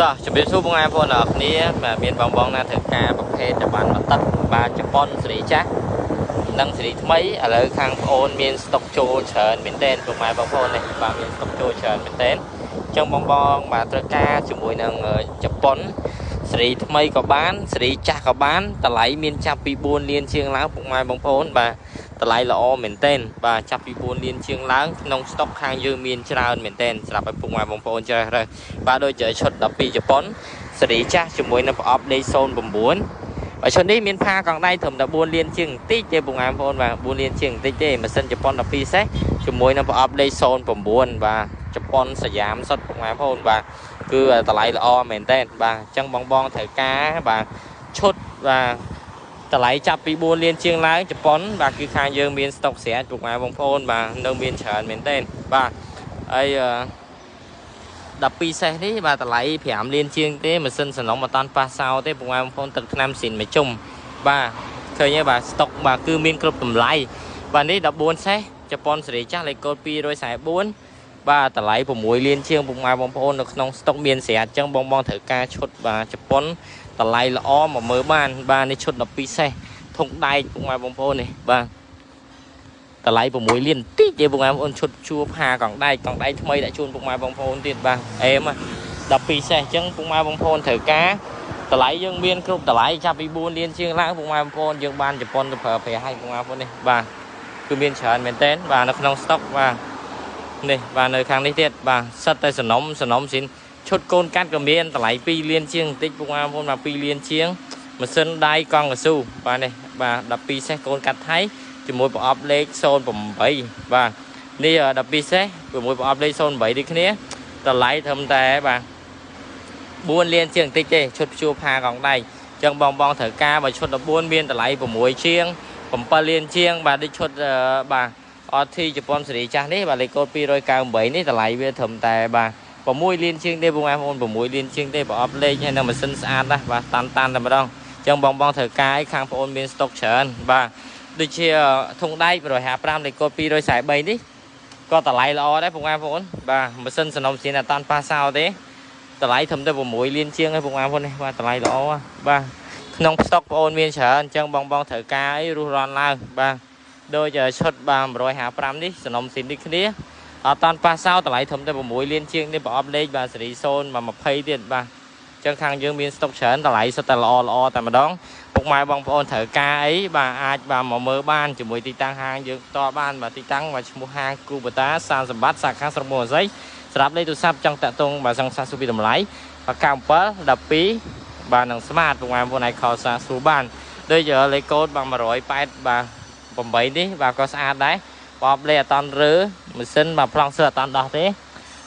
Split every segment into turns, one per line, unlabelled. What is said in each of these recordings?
តោះជម្រាបសួរបងប្អូនទាំងអស់គ្នាបាទមានបងបងណាត្រូវការប្រភេទអីវ៉ាន់មកទឹកបាទជប៉ុនស៊េរីចាស់និងស៊េរីថ្មីឥឡូវខាងប្អូនមានស្តុកចូលច្រើនមែនទែនពុកម៉ែបងប្អូននេះបាទមានស្តុកចូលច្រើនមែនទែនអញ្ចឹងបងបងបាទត្រូវការជាមួយនឹងជប៉ុនស៊េរីថ្មីក៏បានស៊េរីចាស់ក៏បានតម្លៃមានចាប់ពី4លានជាងឡើងពុកម៉ែបងប្អូនបាទតម្លៃល្អមែនទែនបាទចាប់ពី4លានជាងឡើងក្នុងស្តុកខាងយើងមានច្រើនមែនទែនសម្រាប់ឲ្យពុកម៉ែបងប្អូនជ្រើសរើសបាទដូចជាឈុត12ជប៉ុនស៊េរីចាស់ជាមួយនឹងប្រអប់លេខ09បាទឈុតនេះមានផាកង់ដៃត្រឹមតែ4លានជាងបន្តិចទេពុកម៉ែបងប្អូនបាទ4លានជាងបន្តិចទេម៉ាស៊ីនជប៉ុន12សេះជាមួយនឹងប្រអប់លេខ09បាទជប៉ុនសយ៉ាមសុទ្ធពុកម៉ែបងប្អូនបាទគឺតម្លៃល្អមែនទែនបាទអញ្ចឹងបងបងត្រូវការបាទឈុតបាទតម្លៃចាប់ពី4លានជាងឡើងជប៉ុនបាទគឺខាងយើងមានស្តុកស្រាប់ពុកម៉ែបងប្អូនបាទនៅមានច្រើនមែនទែនបាទហើយ12សេះនេះបាទតម្លៃ5លានជាងទេម៉ាស៊ីនសំណុំអត់តាន់ប៉ះសោទេពុកម៉ែបងប្អូនទឹកថ្នាំស៊ីនមួយជុំបាទឃើញទេបាទស្តុកបាទគឺមានគ្រប់តម្លៃបាទនេះ14សេះជប៉ុនស៊េរីចាស់លេខកូដ244បាទតម្លៃ6លានជាងពុកម៉ែបងប្អូននៅក្នុងស្តុកមានស្រាប់អញ្ចឹងបងបងត្រូវការឈុតបាទជប៉ុនតម្លៃល្អមកមើលបានបាទនេះឈុត12សេះធុងដែកពុកម៉ែបងប្អូននេះបាទតម្លៃ6លានតិចទេពុកម៉ែបងប្អូនឈុតជួផាកង់ដែកកង់ដែកថ្មីដាក់ជូនពុកម៉ែបងប្អូនទៀតបាទអេម12សេះអញ្ចឹងពុកម៉ែបងប្អូនត្រូវការតម្លៃយើងមានគ្រប់តម្លៃចាប់ពី4លានជាងឡើងពុកម៉ែបងប្អូនយើងបានជប៉ុនទៅប្រើប្រាស់ឲ្យពុកម៉ែបងប្អូននេះបាទគឺមានច្រើនមែនទែនបាទនៅក្នុងស្តុកបាទនេះបាទនៅខាងនេះទៀតបាទសិតតែសំណុំសំណុំស៊ីនឈុតកូនកាត់ក៏មានតម្លៃ2លានជាងបន្តិចពុកម៉ែបងប្អូនបាទ2លានជាងម៉ាស៊ីនដៃកង់កស៊ូបាទនេះបាទ12សេះកូនកាត់ថៃជាមួយប្រអប់លេខ08បាទនេះ12សេះជាមួយប្រអប់លេខ08ដូចគ្នាតម្លៃត្រឹមតែបាទ4លានជាងបន្តិចទេឈុតព្យួរផាកង់ដែកអញ្ចឹងបងបងត្រូវការបើឈុត14មានតម្លៃ6ជាង7លានជាងបាទដូចឈុតបាទ RT ជប៉ុនស៊េរីចាស់នេះបាទលេខកូដ298នេះតម្លៃវាត្រឹមតែបាទ6លានជាងទេបងប្អូន6លានជាងទេប្រអប់លេខហើយនឹងម៉ាស៊ីនស្អាតណាស់បាទតាន់តាន់តែម្ដងអញ្ចឹងបងបងត្រូវការឲ្យខាងបងអូនមានស្តុកច្រើនបាទដូចជាធុងដែក155លេខកូដ243នេះក៏តម្លៃល្អដែរបងប្អូនបាទម៉ាស៊ីនសំណុំស៊ីនអត់តាន់ប៉ះសោទេតម្លៃត្រឹមតែ6លានជាងឯងបងប្អូននេះបាទតម្លៃល្អបាទក្នុងស្តុកបងអូនមានច្រើនអញ្ចឹងបងបងត្រូវការអីរុះរាន់ឡើងបាទដូចឈុតបាទ155នេះសំណុំស៊ីនដូចគ្នាអត់តាន់ប៉ះសោតម្លៃត្រឹមតែ6លានជាងនេះប្រអប់លេខបាទស៊េរី0បាទ20ទៀតបាទអញ្ចឹងខាងយើងមានស្តុកច្រើនតម្លៃសុទ្ធតែល្អល្អតែម្ដងពុកម៉ែបងប្អូនត្រូវការអីបាទអាចបាទមកមើលបានជាមួយទីតាំងហាងយើងផ្ទាល់បានបាទទីតាំងបាទឈ្មោះហាងគូបតាសានសម្បត្តិសាខាស្រុកមោសីសម្រាប់លេខទូរស័ព្ទចង់តាក់ទងបាទសង្សារសួរពីតម្លៃបាទ97 12បាទនឹងស្មាតពុកម៉ែបងប្អូនអាចខលសាសួរបានដូចលេខកូដបាទ108បាទ8នេះបាទក៏ស្អាតដែរបបលេខអត់តន់រើម៉ាស៊ីនបាទប្លង់សើអត់តន់ដោះទេ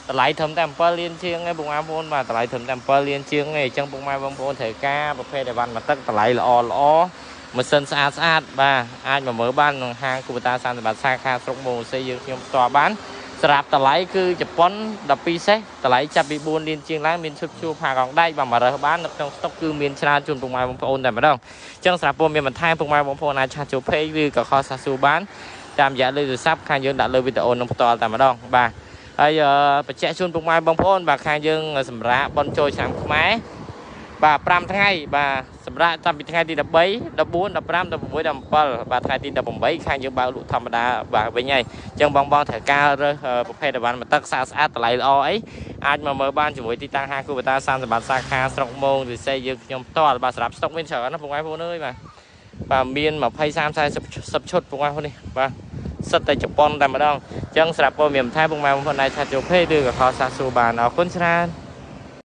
តម្លៃត្រឹមតែ7លានជាងឯងបងប្អូនបាទតម្លៃត្រឹមតែ7លានជាងឯងអញ្ចឹងពុកម៉ែបងប្អូនត្រូវការប្រភេទអីវ៉ាន់មកទឹកតម្លៃល្អល្អម៉ាស៊ីនស្អាតស្អាតបាទអាចមកមើលបានក្នុងហាងគូបតាសានសម្បត្តិសាខាស្រុកមោសេយើងខ្ញុំផ្ទាល់បានសម្រាប់តម្លៃគឺជប៉ុន12សេះតម្លៃចាប់ពី4លានជាងឡើងមានឈុតជួផាកង់ដែកបាទមករើសបាននៅក្នុងស្តុកគឺមានច្រើនជូនពុកម៉ែបងប្អូនតែម្ដងអញ្ចឹងសម្រាប់ព័ត៌មានបន្ថែមពុកម៉ែបងប្អូនអាចឆាតចូល page ឬក៏ខលសាសួរបានតាមរយៈលេខទូរស័ព្ទខាងយើងដាក់លើវីដេអូនឹងផ្ទាល់តែម្ដងបាទហើយបញ្ជាក់ជូនពុកម៉ែបងប្អូនបាទខាងយើងសម្រាប់បន់ចូលឆ្នាំខ្មែរបាទ5ថ្ងៃបាទសម្រាប់តាំងពីថ្ងៃទី13 14 15 16 17បាទថ្ងៃទី18ខាងយើងបើកលក់ធម្មតាបាទវិញហើយអញ្ចឹងបងបងត្រូវការរើសប្រភេទអីវ៉ាន់មកទឹកស្អាតស្អាតតម្លៃល្អអីអាចមកមើលបានជាមួយទីតាំងហាងគូបតាសានសម្បត្តិសាខាស្រុកមងរិស័យយើងខ្ញុំផ្ទាល់បាទសម្រាប់ស្តុកមានច្រើនណាស់ពុកម៉ែបងប្អូនអើយបាទបាទមាន20 30 40ឈុតពុកម៉ែបងប្អូននេះបាទសិតតែជប៉ុនតែម្ដងអញ្ចឹងសម្រាប់ព័ត៌មានបន្ថែមពុកម៉ែបងប្អូនអាចឆាតចូលពេកឬក៏ខលសាសួរបានអរគុណច្រើន។